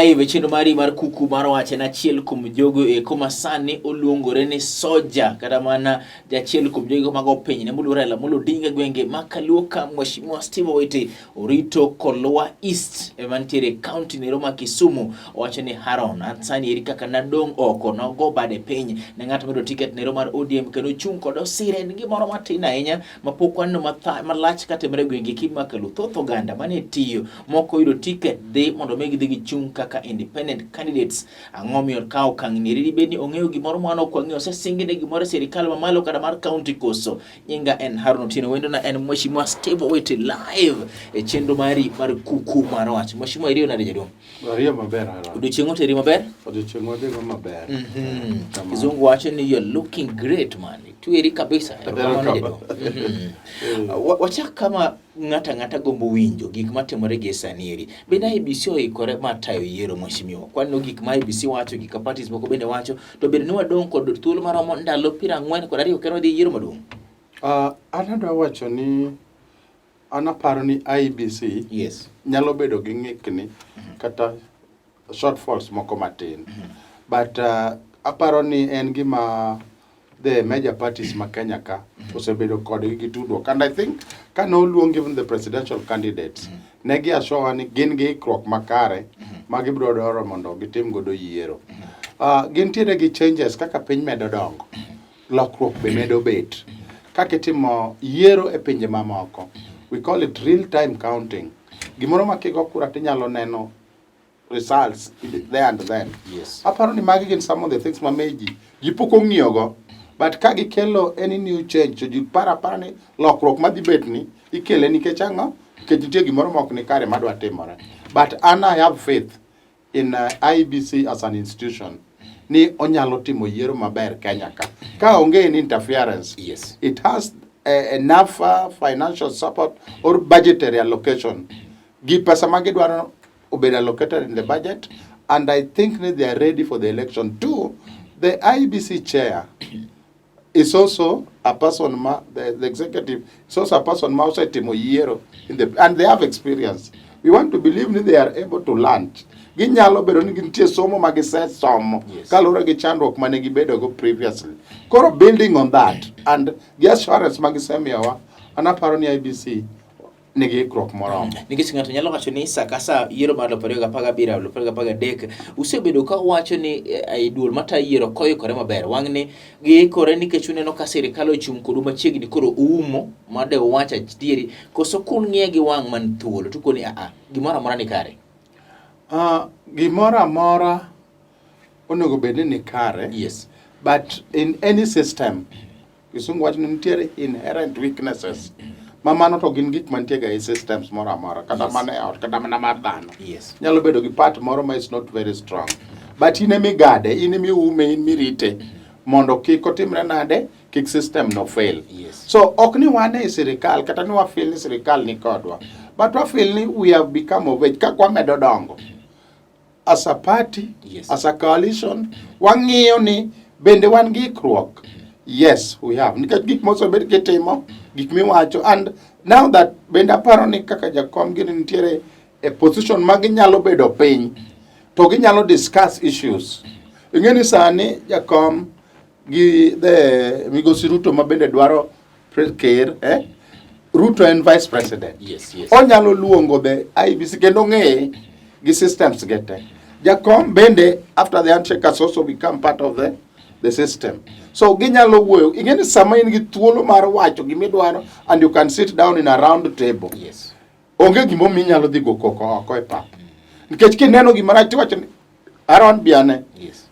Live e chenro mari mar kuku mar wach en achiel kuom jogo eko ma sani oluongore ni soja kata mana jachiel kuom jogo mago piny ne moluor Raila Amolo Odinga e gwenge ma Kaluo ka Mheshimiwa Steve Owiti orito Kolwa East ema nitiere e kaunti nero ma Kisumu. Owacho ni Haron an sani eri kaka nadong' oko nogo bade piny ne ng'at moyudo tiket nero mar ODM kendo chung' kod osire en gimoro matin ahinya mapok waneno malach katimore e gwenge ki ma Kaluo. Thoth oganda mane tiyo moko oyudo tiket dhi mondo mi gidhi gichung' kaka independent candidates. Ang'o miyo okawo okang' ni? Dibed ni ong'eyo gimoro ma wan ok wang'eyo, osesingne gimoro e sirikal mamalo kata mar kaunti koso? Nyinga en Harun Otieno, wendona en Mheshimiwa Steve Owiti live e chenro mari mar kuku mar wach. Mheshimiwa, iriyo nade jaduong'? Ariyo maber Haron. Odiochieng' oteri maber? Odiochieng' wadhigo maber. Kamano. Kizungu wacho ni you're looking great man. Tweri kabisa. Erokamano jaduong'. Wachak kama ng'ato ang'ata gombo winjo gik matimore gie sani eri. Bende IEBC oikore mar tayo yiero mheshimiwa? Kwaneno gik ma IEBC wacho, gik ma parties moko bende wacho, to bende ni wadong' kod thuolo maromo ndalo 42 kendo wadhi e yiero maduong'. An adwa wacho ni an aparo ni IEBC nyalo bedo gi ng'ikni kata shortfalls moko matin. But aparo ni en gima the major parties ma Kenya ka osebedo kodgi gi tudruok. And I think ka noluong even the presidential candidates, ne gi assure ni gin gi ikruok makare ma gibiro dwaro mondo gitim godo yiero. Gintiere gi changes kaka piny medo dongo, lokruok be medo bet. Kaka itimo yiero e pinje mamoko, we call it real time counting. Gimoro ma kigo kura tinyalo neno results there and then. Aparo ni magi gin some of the things ma ji ji pok ong'iyogo, but ka gikelo any new change to ji paro apara ni lokruok madhi bet ni ikele nikech ang'o? Nikech nitie gimoro ma ok ni kare madwa timore. But an I have faith in IEBC as an institution ni onyalo timo yiero maber Kenya ka. Ka onge any interference, it has enough financial support or budgetary allocation. Gi pesa ma gidwaro obedo allocated in the budget, and I think ni they are ready for the election. Two, the IEBC chair is also a person ma the executive is also a person ma osetimo yiero in the and they have experience. We want to believe ni they are able to launch. Ginyalo bedo ni gintie somo ma gisesomo kaluwore gi chandruok mane gibedogo previously. Koro building on that and gi assurance ma gisemiyowa, an aparo ni IEBC nigi ikruok moromo. Nikech ng'ato nyalo wacho ni sa ka sa yiero mar 2017, 2013 usebedo ka uwacho ni duol matayo yiero ok oikore maber. Wang'ni giikore nikech uneno ka sirikal ochung' kodu machiegni koro uumo made uwach adieri koso kung'iye gi wang' man thuolo to ukoni aa gimoro amora ni kare. Gimoro amora onego bed ni kare. But in any system, Kisungu wacho ni nitiere inherent weaknesses. Ma mano to gin gik mantie ga e systems moro amora, kata mana e ot, kata mana mar dhano. Nyalo bedo gi part moro ma is not very strong. But in emigade, in emiume, in mirite mondo kik otimre nade, kik system no fail. So ok ni wan e sirikal kata ni wa feel ni sirikal ni kodwa. But wa feel ni we have become of age kaka wamedo dongo. As a party, as a coalition, wang'iyo ni bende wan gi ikruok. Yes, we have. Nikech gik mosebed kitimo, gik miwacho, and now that bende aparo ni kaka jakom gini nitiere e position ma ginyalo bedo piny, to ginyalo discuss issues. Ing'e ni sani jakom gi the migosi Ruto ma bende dwaro ker, eh? Ruto en vice president. Onyalo luongo the IEBC kendo ng'eye gi systems ge te. Jakom bende after the handshake has also become part of the system. So ginyalo wuoyo. Ing'e ni sama in gi thuolo mar wacho gimidwaro and you can sit down in a round table. Onge gimomiyo inyalo dhi go koko oko e pap. Nikech kineno gima rach tiwacho ni Aaron Biane.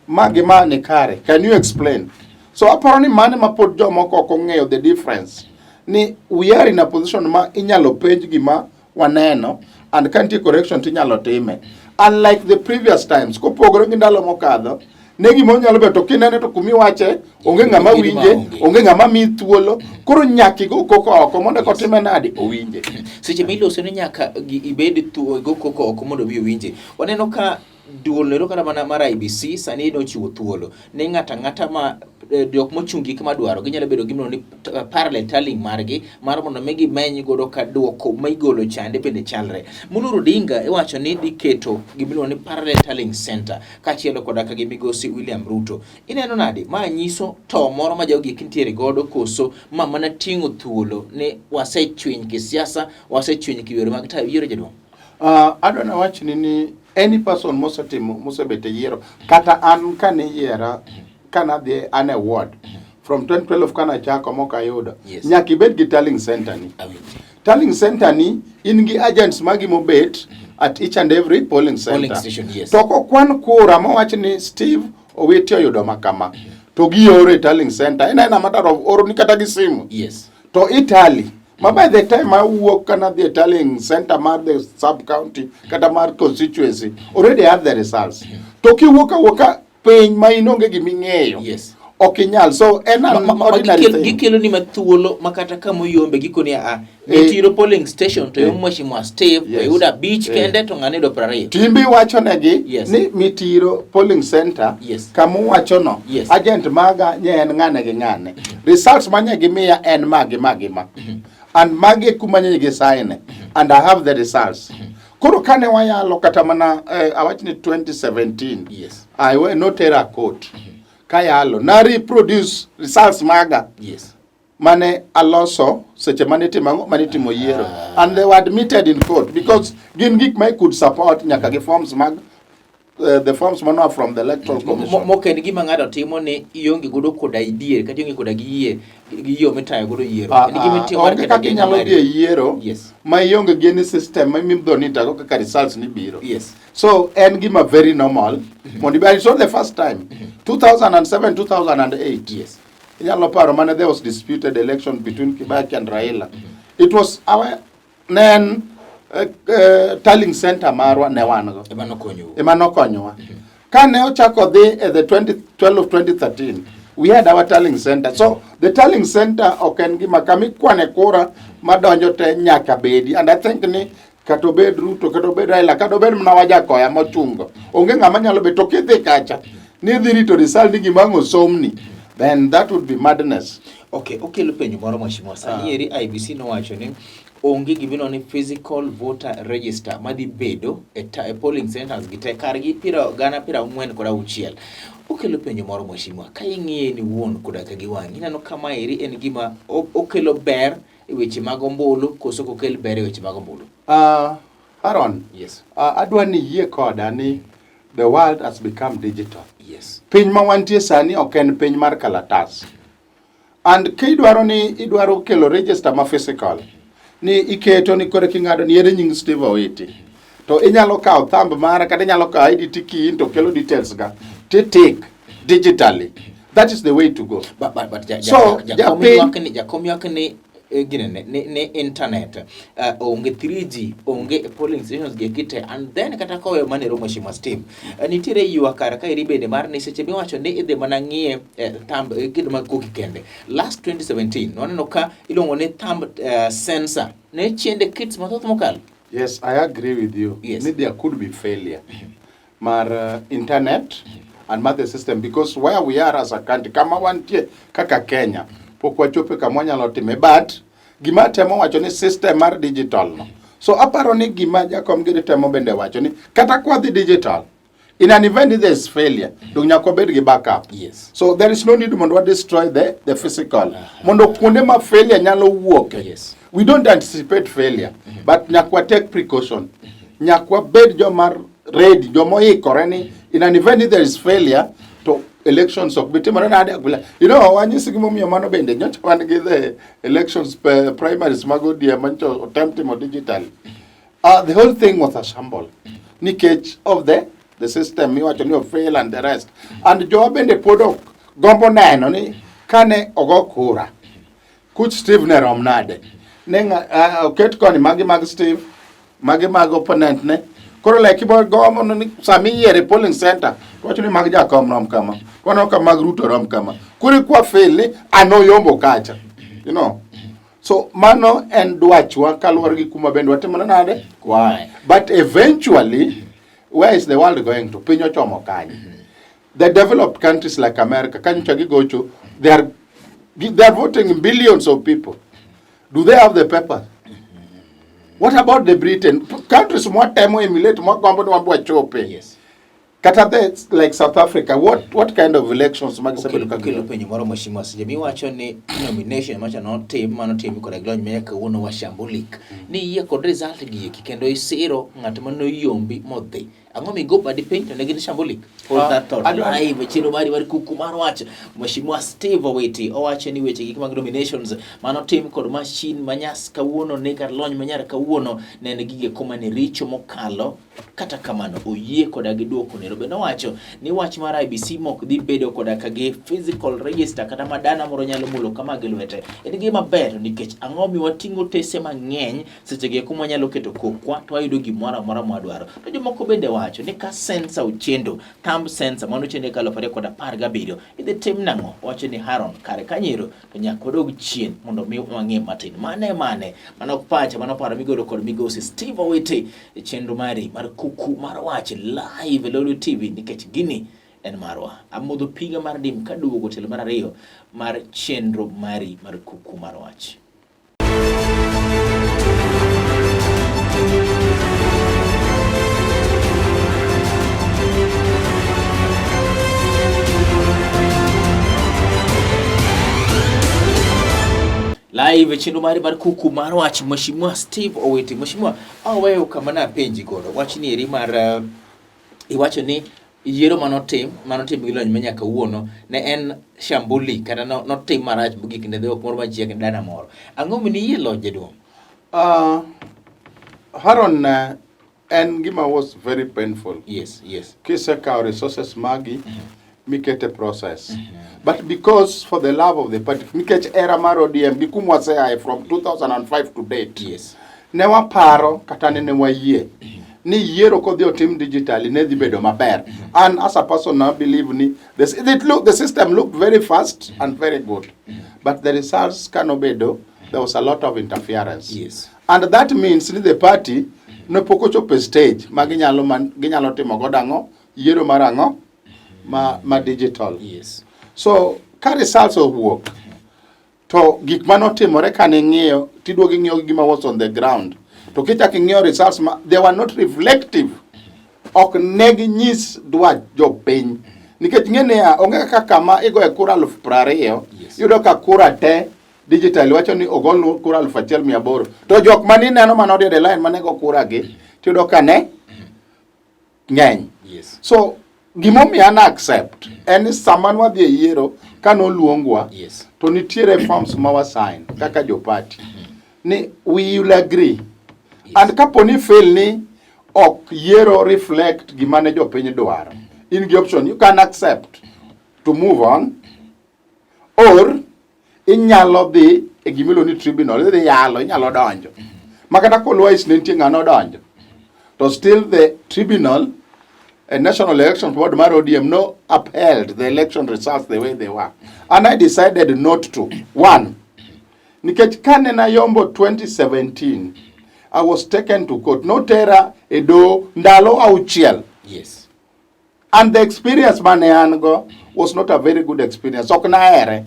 Ma gi ma ni kare. Can you explain? So aparo ni mane ma pod jomoko ok ong'eyo the difference. Ni we are in a position ma inyalo penj gima waneno and ka nitie correction tinyalo time. Unlike the previous times, kopogore gi ndalo mokadho, ne gima onyalo bedo to kinene to kumiwache onge ng'ama winje, onge ng'ama miyi thuolo, koro nyaka igo koko oko mondo eka otime nade owinje. Seche miloso ni nyaka ibed go koko oko mondo mi owinje. Waneno ka Duol noero kata mana mar IEBC sani nochiwo thuolo ni ng'ato ang'ata ma jok mochung' gi kama dwaro ginyalo bedo gi ni parallel tallying margi mar mondo mi gimeny godo ka duoko ma igolo chande bende chalre. Moluor Odinga iwacho ni dhi keto gimiluongo ni parallel tallying center kaachiel koda ka gi migosi William Ruto. Ineno nade? Ma nyiso to moro ma jogi nitiere godo koso ma mana ting'o thuolo ni wasechwiny kisiasa, wasechwiny kiyore mag tayo yiero jaduong'? Adwa nawachni ni any person mosetimo mosebet e yiero kata an kane yiera kanadhi an e ward from 2012 kanachako mok ayudo nyaka ibed gi tallying center ni. Tallying center ni in gi agents magi mobet at each and every polling center. Polling station, yes. To kokwan kura mowach ni Steve Owiti oyudo makama to gioro e tallying center en a matter of oro ni kata gi simu. To itally ma by the time awuok kana dhi e tallying center mar the sub county kata mar constituency already have the results. To kiwuok awuoka piny ma in onge giming'eyo. Ok inyal. So en an ordinary thing. Gikelo ni mathuolo ma kata kama oyombe gikoni a nitiro polling station to mheshimiwa Steve oyudo 5 kende to ng'ane yudo 20. Timbi wacho negi ni mitiro polling center kama uwachono agent maga nye en ng'ane gi ng'ane. Results manye gimiya en magi magi ma. And magi kuma nye gi sign and I have the results. Koro kane wayalo kata mana awach ni 2017 I notera court. Kayalo na reproduce results maga mane aloso seche mane itimo ang'o mane itimo yiero and they were admitted in court because gin gik ma could support nyaka gi forms mag the forms manoa from the electoral commission. Mok en gima ng'ato timo ni ionge godo koda idie kata ionge koda gi yie gi yo mitayo godo yiero. En gima itimo mar Onge keto kaka geno inyalo mari. dhi e yiero ma ionge gi any system ma imidho ni tago kaka results ni biro. So en gima very normal mondo ibe it's not the first time. 2007 2008. Inyalo paro mane there was disputed election between Kibaki and Raila. It was our nen tallying center marwa ne wan go. Ema nokonyowa. Ema nokonyowa. Kane ochako dhi e the 2012 2013 we had our tallying center. So the tallying center ok en gima kama ikwane kura madonjo te nyaka bedi. And I think ni kata obed Ruto, kata obed Raila, kata obed mana Wajakoya mochungo. Onge ng'ama nyalo bet to kidhi kacha ni idhi rito result ni gima ang' osomni. Then that would be madness. Okay, okelo penjo moro mheshimiwa. Sani eri IEBC nowacho ni onge gima ni physical voter register madhi bedo e polling centers gi te kargi 446,000. Okelo penjo moro mheshimiwa, ka ing'iye ni wuon koda ka gi wang'i, ineno ka maeri en gima okelo ber e weche mag ombulu koso ok okel ber e weche mag ombulu? Aaron, adwa ni yie koda ni the world has become digital. Piny ma wantie sani ok en piny mar kalatas. And kidwaro ni idwaro kelo register ma physical, ni iketo ni kore king'ado ni ere nying Steve Owiti. To inyalo kawo thumb mara kata inyalo kawo ID tikiin to kelo details ga. Titik digitally. That is the way to go. But So, japiny jakom ywak ni ginene, ni internet onge 3G, onge polling stations gi kite, and then kata kowe manero mheshimiwa Steve, nitiere ywak kar ka eri bende mar ni seche miwacho ni idhi mana ng'iye thumb kido mag koki kende. Last 2017 waneno ka iluongo ni thumb sensor ne chiende kits mathoth mokalo. Yes, I agree with you. Ni there could be failure mar internet and mar the system because where we are as a country, kama wantie kaka Kenya, pok wachopo kama wanyalo time, but gima temo wacho ni system mar digital no. So aparo ni gima Jakom Giri temo bende wacho ni kata kwa dhi digital, in an event if there is failure, dong nyaka wabed gi backup. So there is no need mondo wa destroy the physical. Mondo kuonde ma failure nyalo wuoke. We don't anticipate failure, but nyaka wa take precaution. Nyaka wabed joma ready, joma oikore ni in an event if there is failure, to elections ok bi timore nade. You know, wanyisi gimomiyo mano bende nyocha wan gi the elections primaries mag ODM manyocha otem timo digital. The whole thing was a shamble nikech of the system miwacho ni fail and the rest. And jowa bende pod ok gombo neno ni kane ogo kura kuch Steve ne rom nade. Ne oket koni magi mag Steve, magi mag opponent ne. Koro like ibo gombo ni sami yiere polling center, wacho ni mag Jakom rom kama, waneno ka mag Ruto rom kama. Koro ikwa fail ni ano yombo kacha. You know. So mano en dwachwa kaluwore gi kuma bende watimo nade? Why? But eventually Where is the world going to? Piny ochomo kanye? The developed countries like America, kanyocha gigocho, they are voting billions of people. Do they have the papers? What about the Britain? Countries mwatemo emulate, mwagombo ni wambo wachope. Kata the, like South Africa, what kind of elections magisebedo ka Okelo gigo? Penjo moro, mheshimiwa Sijami wacho ni nomination macha notim manotim koda gi lony manya kawuono wa Shambulik ni iyie kod result gi eki kendo isiro ng'at manoyombi modhi. Ang'o migo badi piny to ne gin Shambulik? Hold that thought. Live chiro mari mar kuku mar wach. Mheshimiwa Steve Owiti owacho ni weche gik mag nominations manotim kod machine manyas kawuono ne kar lony manyar kawuono ne en gige koma ne richo mokalo. Kata kamano oyie koda gi duoko nero. Bende owacho ni wach mar IEBC mok dhi bedo koda ka gi physical register kata ma dana moro nyalo mulo kama gi lwete. En gima ber nikech ang'o mi wating'o tese mang'eny seche gi eko mwanyalo keto kokwa to wayudo gimoro amora mwadwaro. To jomoko bende wacho ni ka sensa ochendo, thumb sensor mano ochendo e 2017 idhi tim nang'o? Wacho ni Haron kare kanyero to nyaka wadog chien mondo mi wang'e matin. Mane mane mano ok pacha mano paro migolo kod migosi Steve Owiti e chenro mari mar kuku mar wach live e Lolwe TV nikech gini en marwa. Amodho piga mar dim kaduogo telo mar ariyo mar chenro mari mar kuku mar wach. Live chenro mari mar kuku mar wach, Mheshimiwa Steve Owiti. Mheshimiwa, aweyo kama napenji godo wach ni eri mar iwacho ni yiero manotim gi lony manya kawuono ne en shambuli kata notim marach mogik ne dhok moro machiegni dana moro. Ang'o mini yie loch jaduong'? Haron, en gima was very painful. Kisekawo resources magi mikete process. But because for the love of the party, nikech era mar ODM gi kuma waseaye from 2005 to date. Ne waparo kata ne wayie ni yiero kodhi otim digitally ne dhi bedo maber. And as a person I believe ni the system looked very fast and very good. But the results kanobedo, there was a lot of interference. And that means ni the party ne pok ochopo e stage ma ginyalo timo godo ang'o yiero mar ang'o ma digital. So ka results owuok to gik manotimore kane ing'iyo tiduogo ing'iyo gima was on the ground to kichako ing'iyo results ma they were not reflective, ok ne ginyis dwach jopiny nikech ng'e niya onge kaka kama igoye kura 20,000 iyudo ka kura te digital wacho ni ogol kura 1800 to jok manineno manodhi e line mane go kura gi tiyudo ka ne ng'eny. So gimomiyo an accept en ni sama nwadhi e yiero kanoluongwa to nitiere forms ma wa sign kaka jopati ni we will agree and kapo ni fail ni ok yiero reflect gima ne jopiny dwaro, in gi option, you can accept to move on or inyalo dhi e gimiluongo ni tribunal, idhi yalo, inyalo donjo ma kata kolwais ne nitie ng'ano donjo to still the tribunal a National Election Board mar ODM no upheld the election results the way they were. And I decided not to. One, nikech kane nayombo 2017, I was taken to court. Notera e doho ndalo 6. And the experience mane an go was not a very good experience. Ok nahere.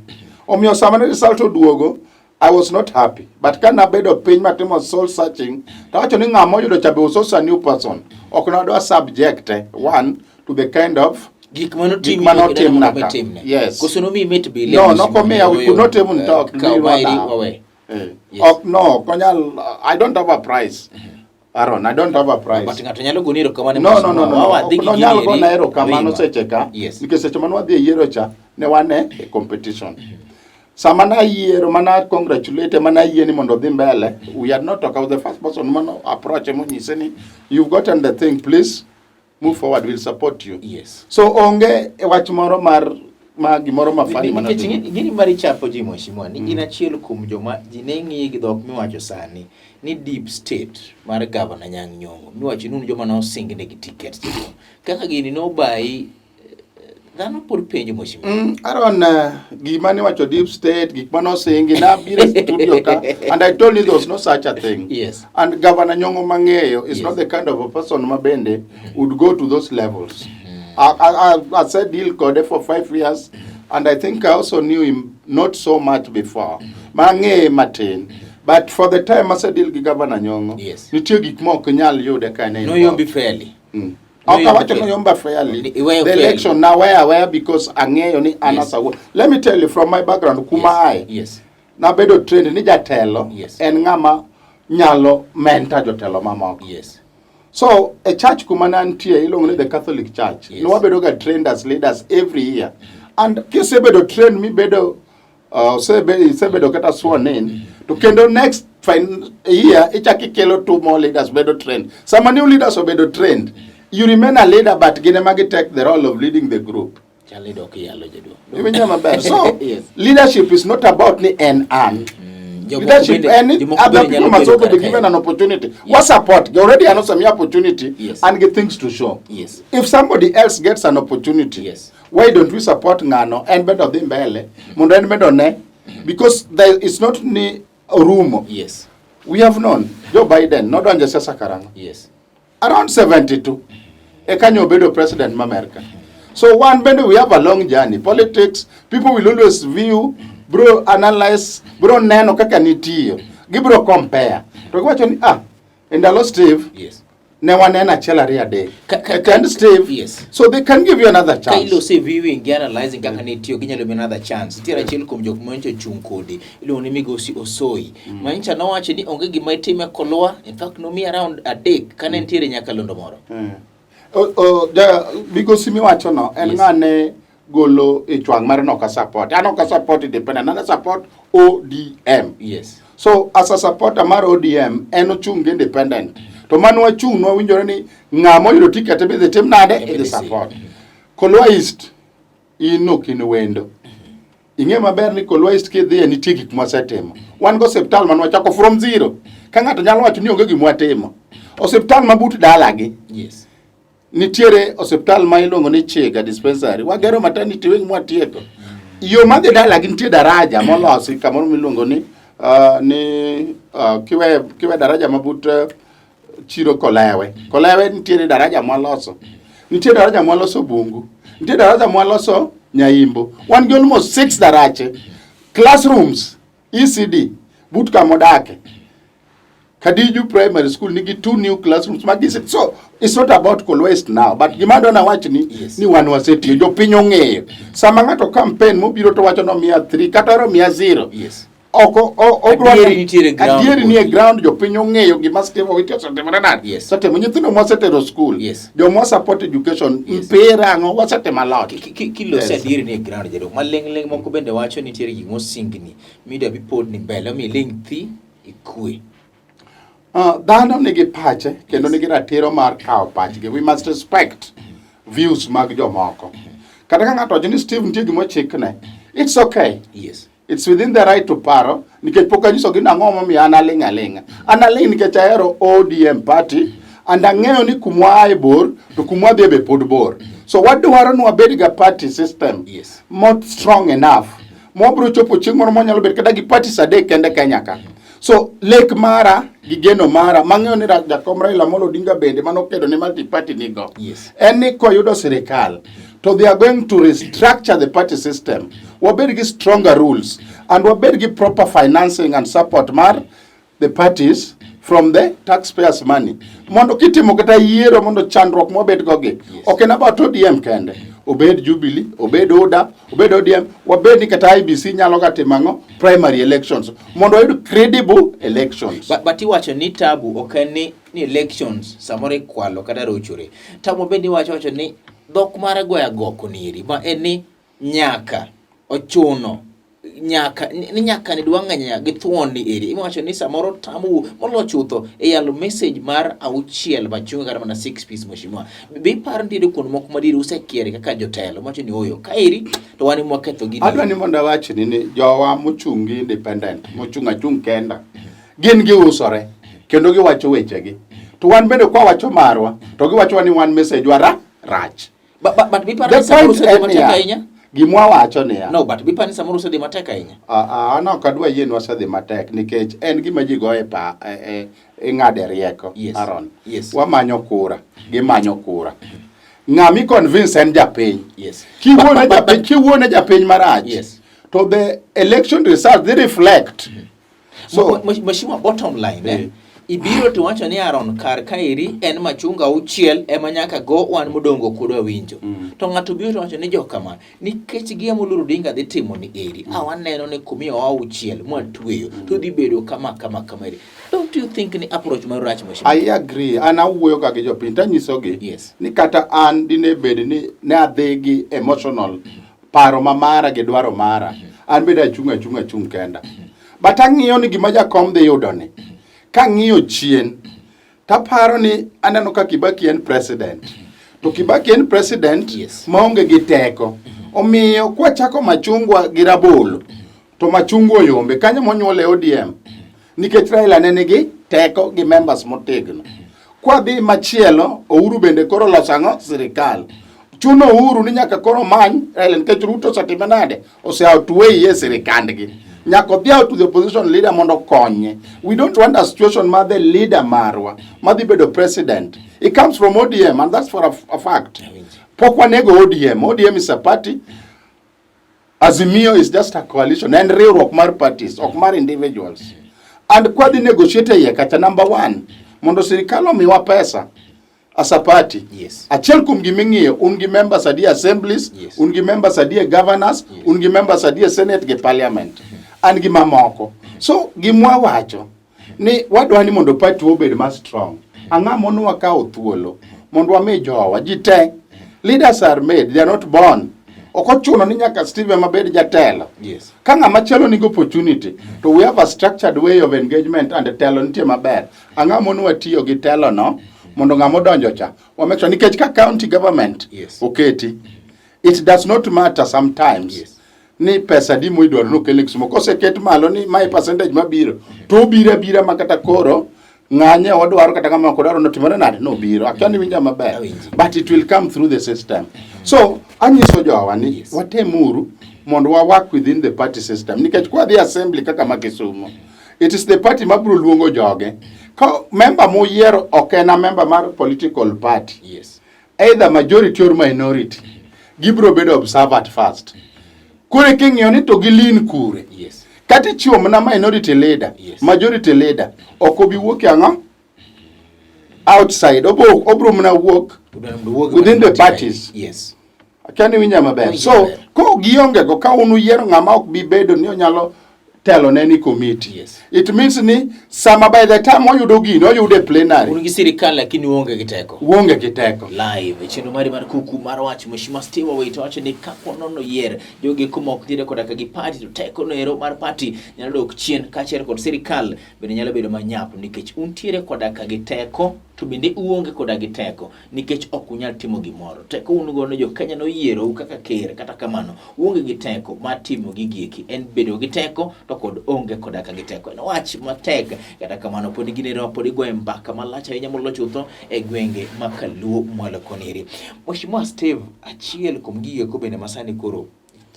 Omiyo sama ne result oduogo, I was not happy. But ka nabedo piny matimo soul searching, tawacho ni ng'ama oyudo cha be was also a new person. Ok nadwa subject one to the kind of gik manotim gik manotimna ka. Yes. Koso nomiyi mit bile? No, nokomiya, we could not even talk. Kaw maeri wawe. Ok, no, ok onyal, I don't have a price. Aaron, I don't have a price. But ng'ato nyalo goni erokamano. No. Ok nonyal gona erokamano seche ka. Nikech seche mane wadhi e yiero cha, ne wan e competition. Sama nayiero, mana congratulate, mana yie ni mondo odhi mbele, we had not talked. I was the first person mano approach monyise ni, you've gotten the thing, please move forward, we'll support you. So onge wach moro mar ma gimoro ma funny mana. Nikech gini mar ichapo ji, mheshimiwa, ni in achiel kuom joma ji ne ng'iyi gi dhok miwacho sani ni deep state mar Governor Anyang' Nyong'o miwacho ni un joma nosingnegi tickets jaduong'. Kaka gini nobayi Dhano pod penjo mheshimiwa. Aaron, gima niwacho deep state, gik mane osingi, nabiro e studio ka, and I told you there was no such a thing. And Governor Nyong'o mang'eyo is not the kind of a person ma bende would go to those levels. I said deal kode for 5 years, and I think I also knew him not so much before. Mang'eye matin. But for the time ase deal gi Governor Nyong'o, nitie gik ma ok nyal yude ka en Noyombi fairly. Ok awacho ni oyomba fairly. Iweyo The fairly. election na weya aweya because ang'eyo ni an as a Let me tell you from my background, kuma ae. Nabedo trained ni jatelo en ng'ama nyalo mentor jotelo mamoko. So e church kuma ne antie iluongo ni the Catholic Church. Ne wabedo ga trained as leaders every year. And kisebedo trained mibedo isebedo kata sworn in to kendo next year ichak ikelo two more leaders bedo trained. Sama new leaders obedo trained, you remain a leader, but gin ema gi take the role of leading the group. Chal ni dok iyalo, jaduong'. Iwinjo maber. So leadership is not about ni en an. Jomoko Leadership and jomoko other bende people nyalo must bedo also be kar given kae. an opportunity. What support? They already announced some opportunity and get things to show. If somebody else gets an opportunity, why don't we support ng'ano en bende odhi mbele mondo en bende one, because there is not ni orumo. We have known Joe Biden nodonjo e siasa karang'o? Around 72 eka nyo obedo president ma America. So one bende we have a long journey. Politics, people will always view, bro analyze, bro neno kaka nitiyo. Gibro compare. To giwacho ni e ndalo Steve ne waneno achiel, ariyo, adek. E kind Steve. So they can give you another Ka chance. ilose viewing gi analyzing kaka nitiyo, ginyalo miyo another chance. Nitiere achiel kuom jok manyocha ochung' kodi, iluongo ni Migosi Osoi, manyocha nowacho ni onge gima itime Kolwa. In fact, nomiyi around 3 kane nitiere nyakalondo moro. O, ja, migosi miwacho no en ng'ane golo ich wang' mar noka support. An ok support independent, an a support ODM. So as a supporter mar ODM, en ochung' gi independent. To mano wachung' nwawinjore ni ng'ama oyudo ticket idhi tim nade? Idhi FDC. support. Kolwa East, in ok in wendo. Ing'e maber ni Kolwa East kidhiye nitie gik mwasetimo. Wan go osiptal man wachako from zero. Ka ng'ato nyalo wacho ni onge gima watimo. Osiptal ma but dalagi. Nitiere osiptal ma iluongo ni Chiga Dispensary. Wagero maternity wing mwatieko. Yo madhi dalagi nitie daraja molosi kamoro miluongo ni kiwe daraja mabut chiro Kolewe. Kolewe nitiere daraja mwaloso. Nitie daraja mwaloso Bungu. Nitie daraja mwaloso Nyaimbo. Wan gi almost six darache. Classrooms, ECD, but kamodake. Kadiju Primary School nigi two new classrooms magi. So it's not about Kolwa East now, but gima adwa nawach ni ni wan wasetiyo, jopiny ong'eyo. Sama ng'ato campaign mobiro to wacho nomiya 3 kata oro miya 0. Oko obro Adieri nitiere ground adieri nie kodi. Ground, jopiny ong'eyo gima Steve Owiti osetimore nade. Osetimo nyithindo mwasetero school. Joma support education, mpira ang'o wasetimo a lot. Kilose adieri ni e ground, jaduong'. Maling' ling' moko bende wacho ni nitiere gik mosingni midwa bi pod ni mbele omiyo iling' thi ikwe. Dhano nigi pache kendo nigi ratiro mar kawo pachgi. We must respect views mag jomoko. Kata ka ng'ato wacho ni Steve nitie gima ochikne, it's okay. It's within the right to paro nikech pok anyisogi ni ang'o momiyo an aling' aling'a. An aling' nikech ahero ODM party and ang'eyo ni kumwa ae bor to kumwa dhiye be pod bor. So wadwaro ni wabed ga party system not strong enough mwabiro chopo chieng' moro mwanyalo bet kata gi parties 3 kende Kenya ka. So lek mara gi geno mara mang'eyo ni Jakom Raila Amolo Odinga bende manokedo ne multi party nigo. En ni koyudo sirikal to they are going to restructure the party system. Wabed gi stronger rules and wabed gi proper financing and support mar the parties from the taxpayers' money. Mondo kitimo kata yiero mondo chandruok mwabet go gi. Ok en about ODM kende. Obed Jubilee, obed UDA, obed ODM, wabed ni kata IEBC nyalo ga timo ang'o? Primary elections. Mondo wayud credible elections. But iwacho ni tabu ok en ni elections samoro ikwalo kata rochore. Tabu bende iwacho wacho ni dhok mar goyo agoko nieri ma en ni nyaka ochuno nyaka ni nyaka ni dwa ng'eny gi thuon ni eri iwacho ni samoro tamu molo chutho e yalo message mar 6 machunga kata mana 6 piece. Mheshimiwa, be iparo nitiere kuond moko madiere usekiere kaka jotelo mawacho ni oyo ka eri to wan ema waketho gini? Adwa ni mondo awachni ni jowa mochung' gi independent, mochung' achung' kenda, gin giusore kendo giwacho wechegi. To wan bende kwa wacho marwa, to giwacho ni wan message wa rach. But biparo ni samoro osedhi matek ahinya? Gimwa wacho niya. No, but biparo ni samoro osedhi matek ahinya. An ok adwa yie ni wasedhi matek nikech en gima ji goye pa e, e, ing'ade rieko. Yes. Aaron. Yes. Wamanyo kura, gimanyo kura. Ng'ami convince en japiny. Yes. Kiwuone japiny, kiwuone japiny marach. Yes. To the election results they reflect. So, Mheshimiwa, bottom line eh, ibiro to wacho ni Aaron kar kaeri en machunga auchiel ema nyaka go wan modongo kod winjo. To ng'ato biro to wacho ni jokama nikech gi Amolo Odinga dhi timo ni eri a waneno ni kumiyowa auchiel mwatweyo to dhi bedo kama kama kama eri. Don't you think ni approach mar rach Mheshimiwa? I agree. An awuoyo ga gi jopiny tanyisogi Yes. ni kata an dine bed ni ne adhi gi emotional paro ma mara gi dwaro mara an bende achung' achung' achung' kenda but ang'iyo ni gima jakom dhi yudo ni kang'iyo chien taparo ni aneno ka Kibaki en president to Kibaki en president Yes. maonge gi teko omiyo kwachako machungwa gi rabolo to machungwa oyombe kanyo monyuole ODM nikech Raila ne nigi teko gi members motegno kwadhi machielo Uhuru bende koro loso ang'o sirikal chuno Uhuru ni nyaka koro many Raila nikech Ruto osetime nade ose outweigh e sirikandgi nyaka odhi out to the opposition leader mondo okonye we don't want a situation ma the leader marwa madhi bedo president he comes from ODM and that's for a fact pok wanego ODM ODM is a party Azimio is just a coalition en riwruok mar parties ok mar individuals and kwadhi negotiate iye kacha number one mondo sirikal omiwa pesa as a party Yes. achiel kuom giming'iyo un gi members adi e assemblies Yes. un gi members adi e governors Yes. un gi members adi e senate gi parliament an gi mamoko so gimwa wacho ni wadwa ni mondo party obed ma strong ang'o mono wakawo thuolo mondo wami jowa ji te leaders are made they are not born ok ochuno ni nyaka Steve ema bed jatelo Yes. ka ng'ama chielo nigi opportunity to we have a structured way of engagement and telo nitie maber ang'o mono watiyo gi telo no mondo ng'ama odonjo cha wa make sure nikech ka county government Yes. oketi it does not matter sometimes Yes. ni pesa di moidwaro nokel e Kisumu koseket malo ni mae percentage mabiro to obiro abira ma kata koro ng'anye odwaro kata ng'ama ok odwaro notimore nade nobiro akia ni winja maber Awinji. but it will come through the system so anyiso jowa ni Yes. watemuru mondo wa work within the party system nikech kwadhi assembly kaka ma Kisumu it is the party mabiro luongo joge ka member moyiero ok en a member mar political party Yes. either majority or minority gibiro bedo observer at first koro king'iyo ni to gilin kure Yes. kata ichiwo mana minority leader Yes. majority leader ok obi wuok e ang'o outside obo obro mana wuok Udwaro mondo wuog Within the matin ahinya. parties. Yes. akia ni winja maber Awinjo so maber. ko gionge go ka un uyiero ng'ama ok bi bedo ni onyalo telo ne ni committee Yes. it means ni sama by the time oyudo gino oyudo e plenary Un gi sirikal lakini uonge gi teko. uonge gi teko Live e chenro mari mar kuku mar wach Mheshimiwa Steve Owito wacho ni ka kwanono yier jogi kuma ok dhire koda ka gi party to teko noero mar party nyalo dok chien kaachiel kod sirikal bende nyalo bedo manyap nikech untiere koda ka gi teko to bende uonge koda gi teko nikech ok unyal timo gimoro. Teko un gono jo Kenya noyierou kaka ker, kata kamano uonge gi teko mar timo gigi eki. En bedo gi teko to kod onge koda ka gi teko. En wach matek, kata kamano pod ginero pod igoye mbaka malach ahinya molo chutho e gwenge ma Kaluo mwalo koni. Mheshimiwa Steve, achiel kuom gigi eko bende masani koro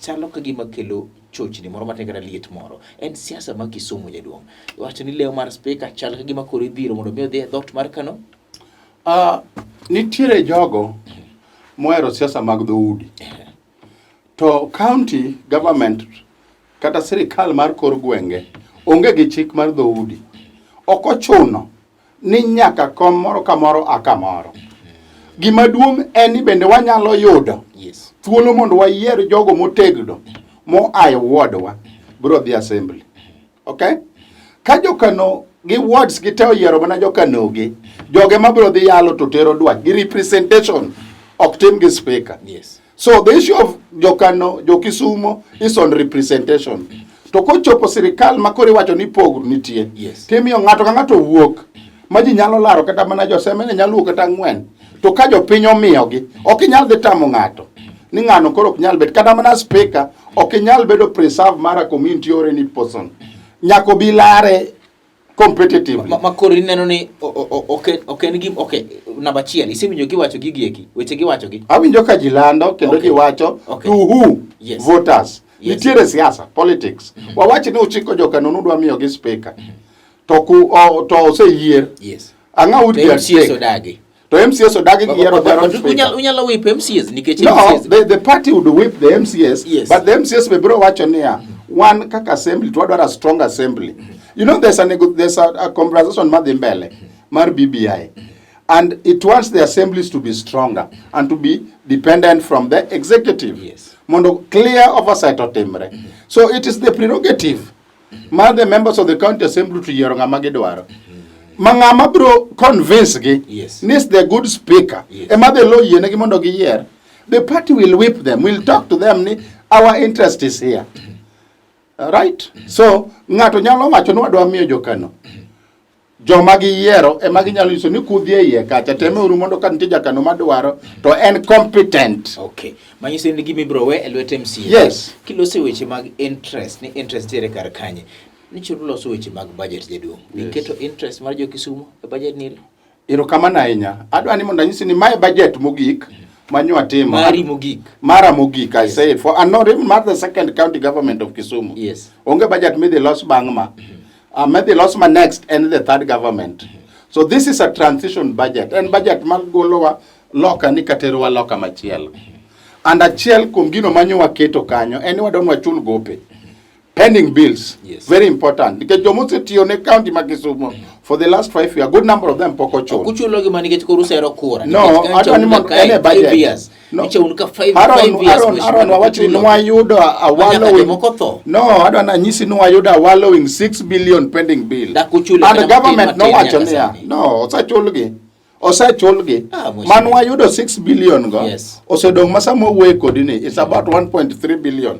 chalo ka gima kelo chochni moro matin kata liet moro en siasa ma Kisumu jaduong'. Iwacho ni leo mar spika chal ka gima koro idhiro mondo mi odhi e dhoot mar Kano. Nitiere jogo mohero siasa mag dhoudi to county government kata sirikal mar kor gwenge onge gi chik mar dhoudi. Ok ochuno ni nyaka kom moro ka moro a kamoro. Gima duong' en ni bende wanyalo yudo Yes. thuolo mondo wayier jogo motegno moa e wardwa biro dhi assembly. Okay? Ka jokano gi wards gi te oyiero mana jokanogi, joge mabiro dhi yalo to tero dwach gi representation ok tim gi speaker. Yes. So the issue of jokano, jokisumo is on representation. To kochopo sirikal ma koro iwacho ni pogruok nitie. Yes. Timiyo ng'ato ka ng'ato wuok ma ji nyalo laro kata mana josemene nyalo wuok kata ang'wen. To ka jopiny omiyogi, ok inyal dhi tamo ng'ato ni ng'ano koro ok nyal bet kata mana speaker ok inyal bedo preserve mar a community or any person. Nyaka obi lare Competitively. Ma koro ineno ni ok en gim ok namba achiel isewinjo giwacho gigi eki weche giwacho gi. Awinjo ka ji lando kendo ji wacho to who? Voters. Nitiere siasa, politics. Wawach ni uchiko jokano nudwa miyo gi speaker. To ku o, to oseyier. Ang'o would To be at MCAs stake? odagi. To MCAs odagi gi yiero their own speaker. Unyalo whip MCAs nikech No, MCAs the party would whip the MCAs, but the MCAs be biro wacho niya, wan kaka assembly to wadwaro a strong assembly. You know there's a conversation madhi mbele mar BBI. And it wants the assemblies to be stronger and to be dependent from the executive. Mondo clear oversight otimre. So it is the prerogative mar the members of the county assembly to yiero ng'ama gidwaro. Ma ng'ama biro convince gi ni is the good speaker. Ema the law yienegi mondo giyier. The party will whip them, will talk to them ni our interest is here. Right? So ng'ato nyalo wacho ni wadwa miyo jokano. Joma giyiero ema ginyalo nyiso ni kudhi e iye kacha temeuru mondo ka nitie jakano madwaro to en competent. Okay. Manyiso ni gima ibiro we e lwet MCA. Yes. Kiloso weche mag interest ni interest nitiere kar kanye. Nichoro loso weche mag budget jaduong'. Iketo interest mar jo Kisumu e budget niri? Erokamano ahinya. Adwa ni mondo anyisi ni mae budget mogik manyo atimo. Mari mogik. Mara mogik, I say it for and not even mar the second county government of Kisumu. Onge budget midhi los bang' ma. Midhi los ma next en the third government. So this is a transition budget. En budget mar golowa loka ni katerowa loka machielo. And achiel kuom gino manyo waketo kanyo en ni wadwa ni wachul gope. Pending bills. Very important. Nikech joma osetiyo ne county ma Kisumu for the last 5 years, a good number of them pok ochul. Ok uchulo gi mana nikech koro usero kura. No, Nikech ka adwa ni ncha un mondo ka en e budget. 5 years. No. Ncha un ka 5 Aaron, 5 years. Aaron, mheshimiwa, Aaron, wawach ni uchulo. nwayudo a Manyaka wallowing. jomoko tho. No, adwa na nyisi ni wayudo a wallowing 6 billion pending bill. Dak uchulo And kata the government matin nowacho nyaka niya, sani. no, osechulgi. Osechulgi. Ah, mheshimiwa. Man wayudo 6 billion go. Osedong' ma sama wawuoye kodi ni, it's about 1.3 billion.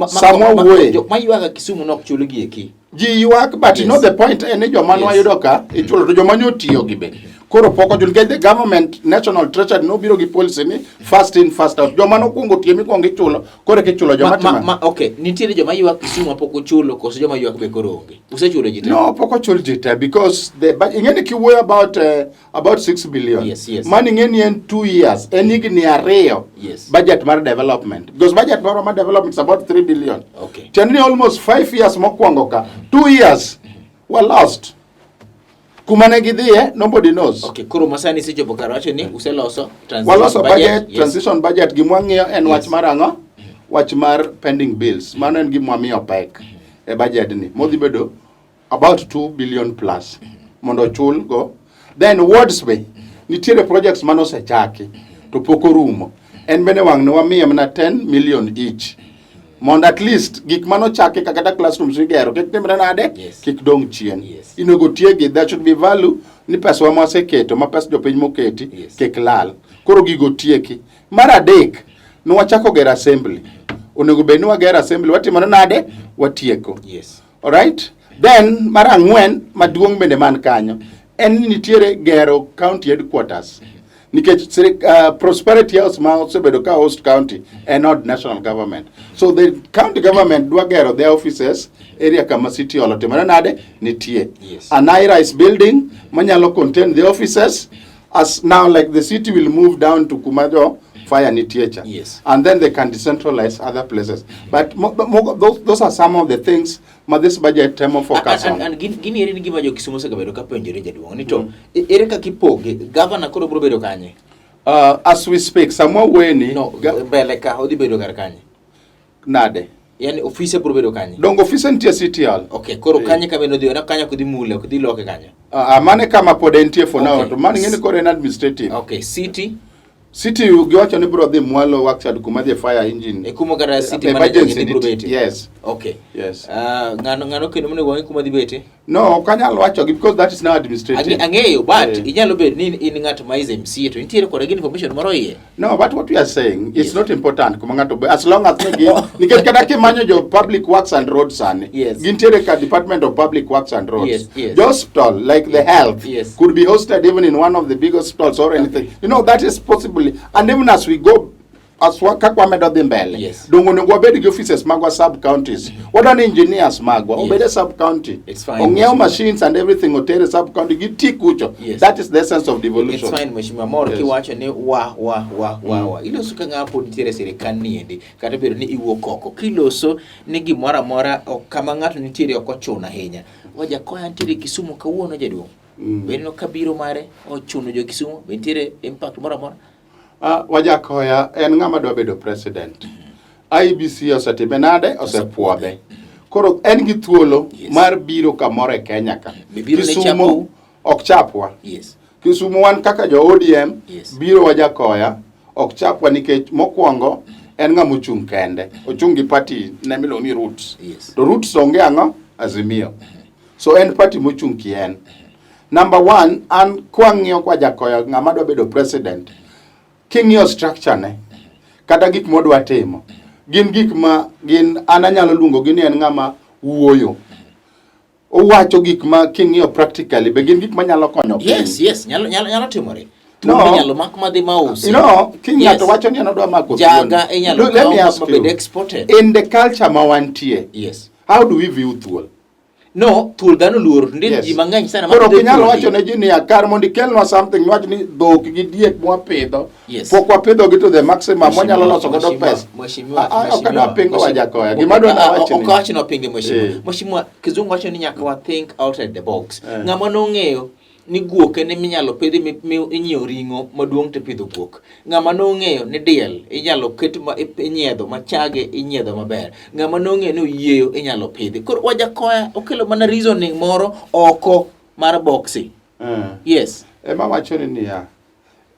Sama wuoye. Jok ma ywaga Kisumu nok chul gi eki. Ji ywak, but you know the point en ni joma nwayudo ka ichulo to joma nyotiyo gi be. Koro pok ochul nikech the government National Treasury nobiro gi policy ni first in first out. Joma nokwongo tiyo mikwongo ichulo, koro eka ichulo joma timo. Okay, nitiere joma ywak Kisumu ma pok ochulo koso joma ywak be koro onge. Usechulo ji te? No, pok ochul ji te because the but ing'e ni kiwuoyo about 6 billion. Yes. Mano ing'e ni en 2 years, en higni ariyo. Budget mar development. Because budget mar development is about 3 billion. Tiende ni almost 5 years mokwongo ka, 2 years were lost. Kuma ne gidhiye, nobody knows. Okay, koro masani isechopo kar wacho ni useloso transition Waloso budget, yes. transition budget, gima wang'iyo en wach mar ang'o? Wach mar pending bills. Mano en gima wamiyo pek e budget ni. Modhi bedo about 2 billion plus mondo ochul go. Then wards be nitiere projects mane osechaki to pok orumo. En bende wang' ne wamiye mana 10 million each. Mondo at least gik mane ochaki kaka kata classrooms igero kik timre nade? Kik dong' chien. Inego tiegi, there should be value ni pesa wa mawaseketo ma pes jopiny moketi kik lal. Koro gigo tieki. Mar adek, ne wachako gero assembly. Onego bed ni wagero assembly, watimore nade? Watieko. Alright? Then mar ang'wen maduong' bende man kanyo en ni nitiere gero county headquarters. Nikech Prosperity House ma osebedo ka host county en od national government. So the county government dwa gero their offices area kama city hall otimore nade? Nitie. An high-rise building manyalo contain the offices as now like the city will move down to kuma jo fire nitie cha. And then they can decentralize other places. But those are some of the things ma this budget temo focus on. And gini ere ni gima jo Kisumu osebedo ka penjore jaduong' ni to ere kaka ipoge? Governor koro biro bedo kanye? As we speak, sama wuoye No, mbele ka odhi bedo kar kanye? Nade? Yani ofise biro bedo kanye? Dongo ofise nitie City Hall. Okay, koro kanye ka bende odhi, kanye ok odhi mule, ok odhi loke kanyo. Mane kama pod entie for now, to mano ing'e ni koro en administrative. Okay, City? City giwacho ni biro dhi mwalo workshop kuma dhi fire engine. E kuma kata city Emergency manager ni biro nitie. betie. Yes. Okay. Yes. Ng'ano kendo monego wang'e kuma dhi betie? No, ok anyal wacho gi because that is now administrative. Ang'eyo, but inyalo bedo ni in ng'at ma is MCA to intiere koda gi information moro iye. No, but what we are saying is not important kuma ng'ato be as long as ne gin nikech kata kimanyo jo public works and roads sani gintiere ka Department of Public Works and Roads. Jo hospital like the health could be hosted even in one of the big hospitals or anything. You know, that is possibly, and even as we go Aswa kaka wamedo dhi mbele Yes. dongo onego wabed gi offices magwa sub counties wadwa ni engineers magwa Yes. obed e sub county It's fine, ong'iew Mheshimiwa. machines and everything otere sub county giti kucho Yes. that is the essence of devolution It's fine mheshimiwa mor Yes. kiwacho ni wa wa wa wa wa iloso ka ng'ama pod nitiere e sirikal niendi kata obedo ni iwuok oko kiloso ni gimoro amora ok- kama ng'ato nitiere ok ochuno ahinya Wajakoya nitiere Kisumu kawuono jaduong' be ineno ka biro mare ochuno jo Kisumu be nitiere impact moro amora Wajakoya en ng'ama dwa bedo president. IEBC osetime nade? Osepuodhe. Koro en gi thuolo Yes. mar biro kamoro e Kenya ka. Be biro ne Kisumu chapou? ok chapwa. Yes. Kisumu wan kaka jo ODM Yes. biro Wajakoya ok chapwa nikech mokwongo en ng'ama ochung' kende. Ochung' gi party ne miluongo ni Roots. Yes. To Roots onge ang'o? Azimio. So en party mochung' kien. Number one, an kwang'iyo kwa Jakoya ng'ama dwa bedo president, king'iyo structure ne, kata gik modwa timo, gin gik ma gin an anyalo luongo gi ni en ng'ama wuoyo. Owacho gik ma king'iyo practically be gin gik manyalo konyo piny. Yes, yes, nyalo nyalo nyalo timore. No. Thuol inyalo mak madhi mausi. You know, ki ng'ato Yes. wacho ni en odwa mako Jaga thuol. inyalo Let me kaw ask mabed you, exported. In the culture ma wantie, Yes. how do we view thuol? No, thuol dhano luoro. Nitie Yes. ji mang'eny sana ma Koro ok pidho inyal thuondi. wacho ne ji niya kar mondo ikelnwa something niwach ni dhok gi diek mwapidho Yes. pok wapidho gi to the maximum mwanyalo loso godo Mheshimiwa, pesa. Mheshimiwa, Ah, ah, ok adwa mheshimiwa, pingo mheshimiwa. Wajakoya. Gima adwa Ah, ah, nawach ni. Ok awach ni wapinge mheshimiwa. Eh. Mheshimiwa, kizungu wacho ni nyaka wa think outside the box. Eh. Ng'ama nong'eyo ni guok en eminyalo pidhi mi, mi inyiewo ring'o maduong' to ipidho guok. Ng'ama nong'eyo ni diel inyalo ket ma inyiedho ma chage inyiedho maber. Ng'ama nong'eyo ni oyieyo inyalo pidhi. Koro Wajakoya okelo mana reasoning moro oko mar boxi. Eh. Yes. Ema wacho ni niya,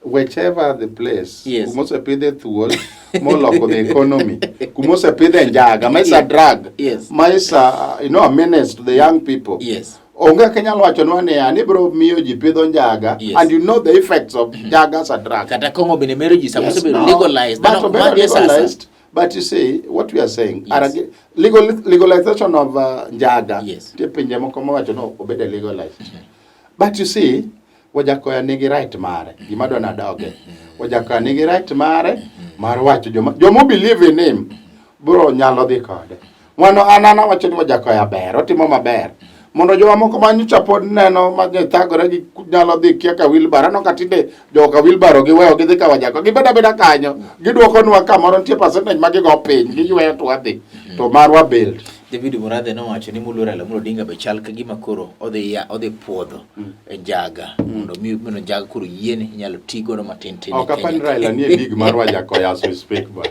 whichever the place, Yes. kumosepidhe thuol moloko the economy, kumosepidhe njaga, ma is a drug, Yes. ma is a, you know, a menace to the young people. Yes. Onge kaka inyalo wachonwa niya, ni ibiro miyo ji pidho njaga Yes. and you know the effects of njaga as a drug. Kata kong'o bende mero ji sama Yes, osebedo no, legalized. But Dhano ok obedo madhi e sasa. legalized, but you see, what we are saying, Yes. are legalization of njaga, Yes. nitie pinje moko mawacho no obedo legalized. But you see, Wajakoya nigi right mare, gima adwa nadoge. Wajakoya nigi right mare mar wacho joma joma believe in him bro nyalo dhi kode. Mano an an awacho ni Wajakoya ber, otimo maber. Mondo joma moko ma nyocha pod neno ma ne thagore gi nyalo dhi kia ka wheelbarrow, aneno ka tinde joka wheelbarrow giweyo gidhi ka Wajakoya, gibedo abeda kanyo, giduokonwa kamoro nitie percentage ma gigo piny, giyweyo to wadhi, to marwa build. David Murathe nowacho ni moluor Raila Amolo Odinga be chal ka gima koro odhi ya odhi puodho e njaga mondo mi mondo njaga koro yien inyalo ti godo matin tin e Ok apar ni Kenya. Raila nie league mar Wajakoya as we speak boy.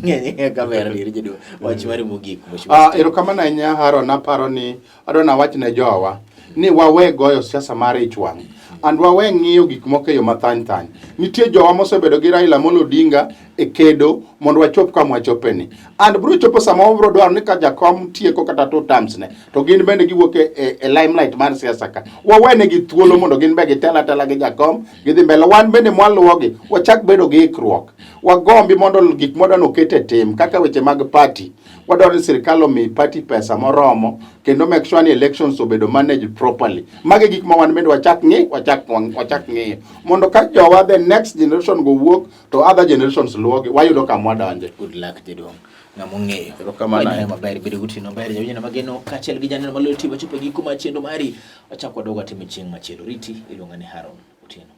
Ng'eny ka ber adieri jaduong'. Wach mari mogik mheshimiwa. Ah, erokamano ahinya Haron, aparo ni adwa nawach ne jowa ni wawe goyo siasa mar ich wang' and wawe ng'iyo gik moko e yo mathany thany. Nitie jowa mosebedo gi Raila Amolo Odinga e kedo mondo wachop kama wachopeni. And biro chopo sama wabiro dwaro ni ka jakom tieko kata two terms ne, to gin bende giwuok e, e, e limelight mar siasa ka. Wawenegi thuolo mondo gin be gitel atela gi jakom, gidhi mbele. Wan bende mwaluwogi, wachak bedo gi ikruok. Wagombi mondo gik mwadwa ni oket e tim kaka weche mag party. Wadwaro ni sirikal omi party pesa moromo kendo make sure ni elections obedo managed properly. Magi gik ma wan bende wachak ng'i, wachak wachak ng'iyo. Mondo ka jowa the next generation go wuok to other generations luwogi, wayudo kama wadonje. Good luck jaduong'. Ng'ama ong'eyo. Erokamano Wanyayo maber bedo gotieno maber jawinjo mageno kaachiel gi janeno maloyo TV wachopo e giko mar chenro mari. Wachak wadog watime chieng' machielo. Riti iluonga ni Haron Otieno.